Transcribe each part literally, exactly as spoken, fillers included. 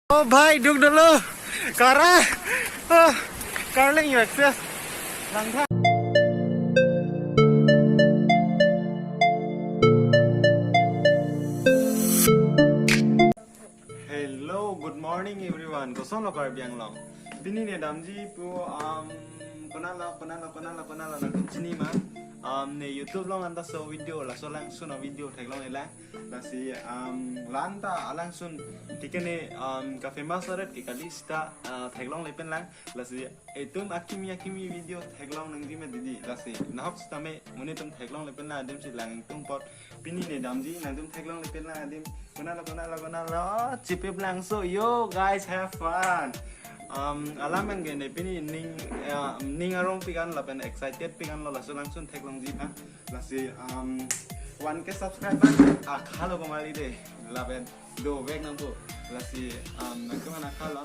Oh bhai, duk dolo. Kara. Oh, karleng yo access. Langtha. Hello, good morning everyone. Kosonlo Karbi Anglong? Pini ne damji pu, um, konatlo, konatlo, konatlo, konatlo, nangtum chini ma? Um, ne YouTube along anta so video, laso langsun a-video theklonglelang. Lasi, um, la-anta alangsun thik ke ne, um, ka-famous aret ke kali seta, uh, theklongle pen lang. Lasi itum akimi akimi video theklong nangji ma didi. Lasi nahok sitame monit atum theklongle pen lang adim si lang ingtung apot. Pini ne damji nangtum theklongle pen lang adim. Konatlo, konatlo, konatlo. Chipi Plangso. Yo guys, have fun. Um, alam abang ke ne pini ning, uh, ning arong pik an lapen excited pik anlo laso langsun theklongji aphan. Lasi, um, one K subscriber akhalo komarli de. Lapen dovek nangpo. Lasi, um, nangtum aphan akhalo.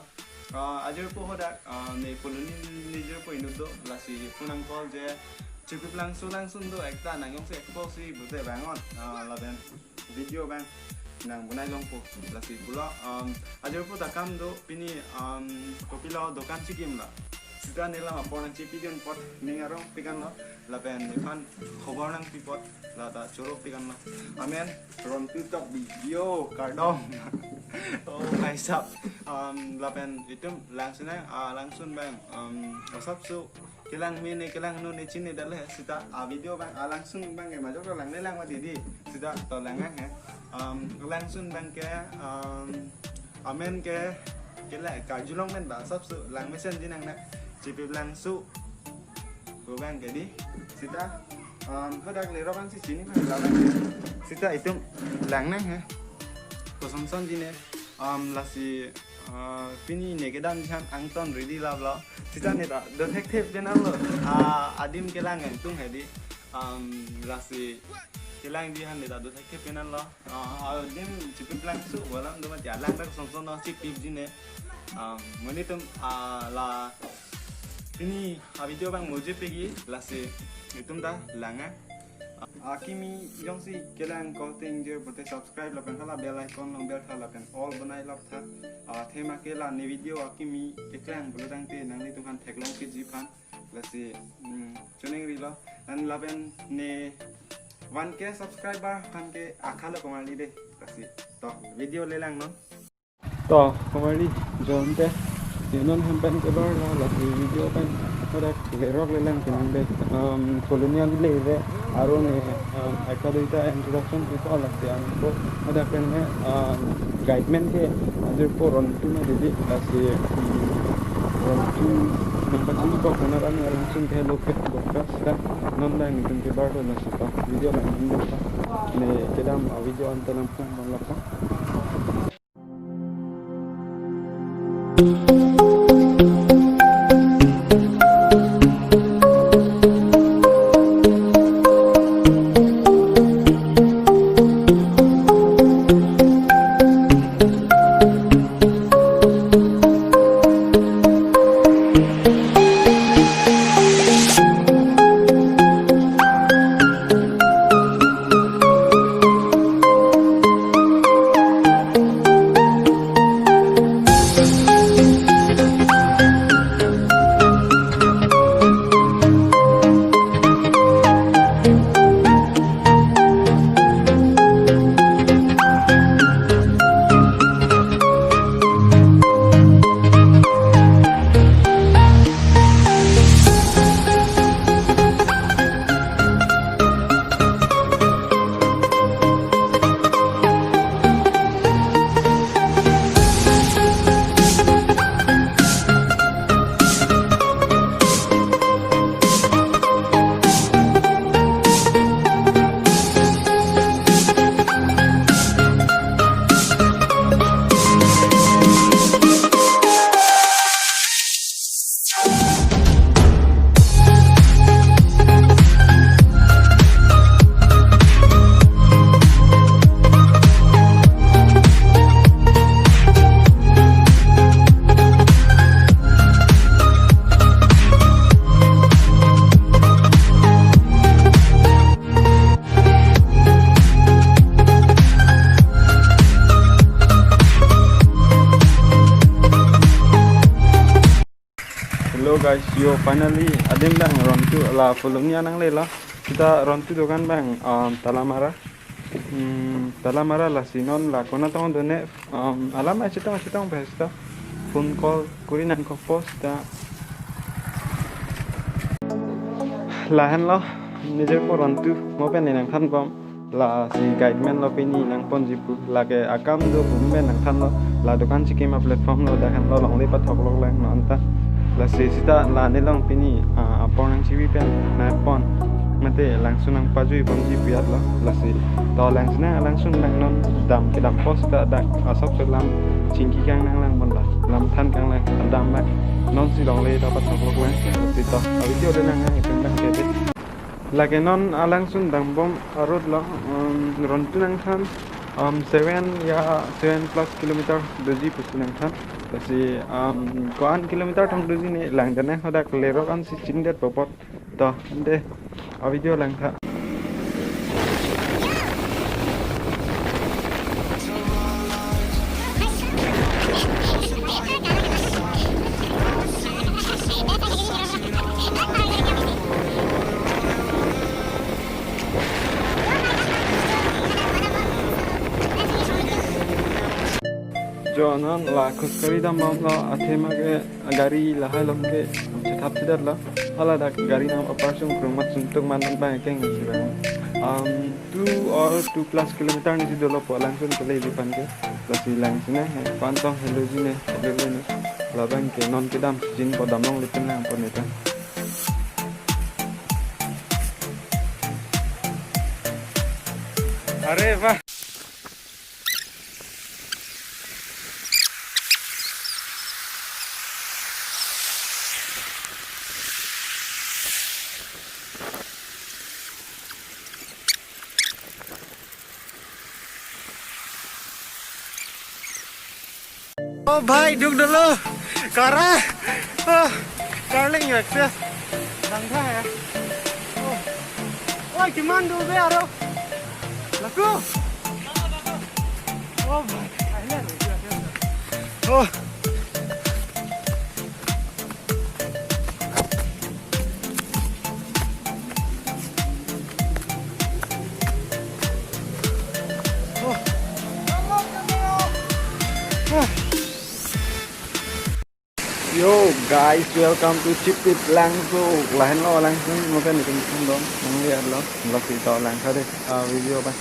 Uh, ajirpo hadak, uh, ne Phuloni ne jirpo inut do. Lasi pu nang call je Chipi Plangso langsun do ekta, nang jongsi ekpo si bute bangon. Uh, lapen video abang nang bonai longpo. Lasi pulo, um, ajirpo ta kam do, pini, um, kopilo dokan chikimlo. Seta ne lam apor nangchipi dun apot ning arong pik anlo. Lapen nephan khobor nangpi apot lata choro pik anlo. Amen. Rontu Tokbi. Yo, kardom. Oh, bhai sahab. Um, lapen itum langsun nang, ah, langsun abang, um, asapso kelang mene, kelang nu ne chini dale seta a-video abang, alangsun abang ke majok langlelang ma didi. Seta to lang nang he. Um, langsun abang ke, um, amen ke, kela karjulong men ba asapso lang mesenji nang na. Chipi Plangso pu abang ke di. Seta, um, hadak lerok ansi chini ma la abang. Seta itum lang nang he. Kosonson ji ne. Um, lasi, uh, pini ne kedamji aphan angton ready laplo. Seta ne ta do thekthe pen anlo. Ah, adim kelang ingtung he di. Um, lasi kelangji aphan ne ta do thekthe pen anlo. Ah, adim Chipi Plangso alam do mati, alang ta kosonson no chipipji ne. Um, monit atum, ah, la pini a-video abang mujhe pegi, lasi itum ta lang nang. Akimi jongsi kelang call ting jir pute subscribe lapen hala bell icon along bell tha lapen all bonai lok tha. Ah, thema ke la ne video akimi keklang pulo tangte nanglitum aphan theklong keji aphan. Lasi, mm, choningri lo. An lapen ne one K subscriber aphan ke akhalo komarli de. Lasi to video lelang non. To, komarli, jonte, non hem pen kebarlo, lasi video pen hadak lerok lelang pinang de, um, Phuloni an le ve, aro ne, um, ekta duita introduction pipo lasi anpo, hadak pen ne, um, guide man ke, ajirpo Rontu ma didi, lasi, um, Rontu nangpachini kok, nang arang arang sun ke lo ke, bokta seta, non dang itum kebarlo lasi to, video lang dun de, ne kedam a-video anta nangpon bang lapang. Hello guys, yo finally adim abang Rontu la Pholoni nanglelo. Seta Rontu dokan abang, um, Talamara. Hmm, Talamara lasi non la konat tong done, um, alam chetong chetong pen seta phone call kuri nangkokpo seta. Lahenlo, nijor ko Rontu, mo pen ne nangthanbom. Lasi guide man lo pini nangponji pu. Lake akam do pu pen nangthanlo. La dokan chikim a-platform lo, dak henlo longle pathok lok lang non ta. Lasi seta la nelong pini, ah, apor nangchibi pen nangpon. Mate langsun nangpajuibomji pu atlo. Lasi to langsun nang, langsun nang non dam kedampo seta dak asap selam chingki kang nanglang pon la. Lam than kang lang dam bang. Non si longle ta pathok lok lang. Lasi to a-video de nang nang itum bang kede. Lake non alangsun dangbom a-road lo, um, Rontu nangthan, um, seven ya seven plus kilometer doji pusi nangthan. Lasi, um, ko-an kilometer tong doji ne lang dane hadak lerok ansi chingdetpo apot. To, de, a-video langtha. Jo non la khuskari dambomlo, athema ke gari lahai along ke chethap chedetlo. Hala dak gari nang apar sung krung mat sung tuk man bang keng si bang. Um, two or two plus kilometer nisi dolo po alangsun kele lipan ke. Lasi langsun ne, pantong heloji ne, helo ne. Labang ke non kedam sijin po damlong lipan lang po ne ta. Are wah. Oh bhai, duk dolo. Kara. Oh, darling, you accept. Langtha ya. Oh. Oi, kiman do be aro. Laku. Oh bhai, ahilan. Oh. Yo guys, welcome to Chipit Langso. Lahenlo Langso, mo pen itum dong, nang lihat lo, vlog kita langka deh, ah, video apa?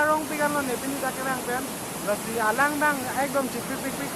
Arong pikan lo ne pini dak kerang pen. Lasi alang bang ekdom chipik pik pik.